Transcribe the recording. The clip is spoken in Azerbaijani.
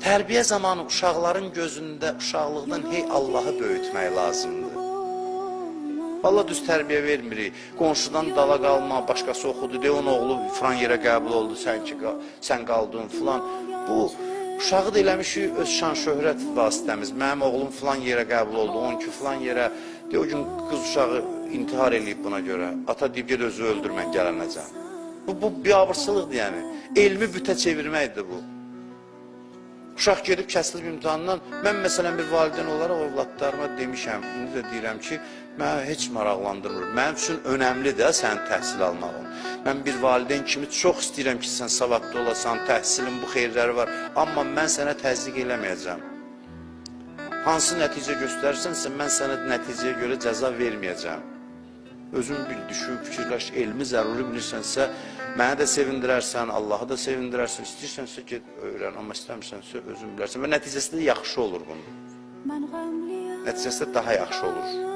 Tərbiyə zamanı uşaqların gözündə uşaqlıqdan hey Allahı böyütmək lazımdır. Vallahi düz tərbiyə vermirik. Qonşudan dala qalma, başqası oxudu, de onun oğlu filan yerə qəbul oldu, sən ki sən qaldın filan. Bu uşağı da eləmişik öz şan şöhrət vasitəmiz. Mənim oğlum filan yerə qəbul oldu, onunki filan yerə. De o gün qız uşağı intihar eləyib buna görə. Ata deyib ged özü öldür, mən gələnəcəm. Bu biabırçılıqdır yəni. Elmi bütə çevirməkdir bu. Uşaq gedib kəsilib imtahandan. Mən məsələn bir valideyn olaraq övladlarıma demişəm, indi də deyirəm ki, mənə heç maraqlandırmır. Mənim üçün önəmlidir sənin təhsil almağın. Mən bir valideyn kimi çox istəyirəm ki, sən savadlı olasan, təhsilin bu xeyirləri var. Amma mən sənə təzyiq eləməyəcəm. Hansı nəticə göstərirsənsə, mən sənə nəticəyə görə cəza verməyəcəm. Özün bil, düşün, fikirləş, elmi zəruri bilirsənsə, mənə də sevindirərsən, Allahı da sevindirərsən, istəyirsənsə get öyrən, amma istəmirsənsə özün bilərsən. Və nəticəsi də yaxşı olur bunun. Nəticəsi də daha yaxşı olur.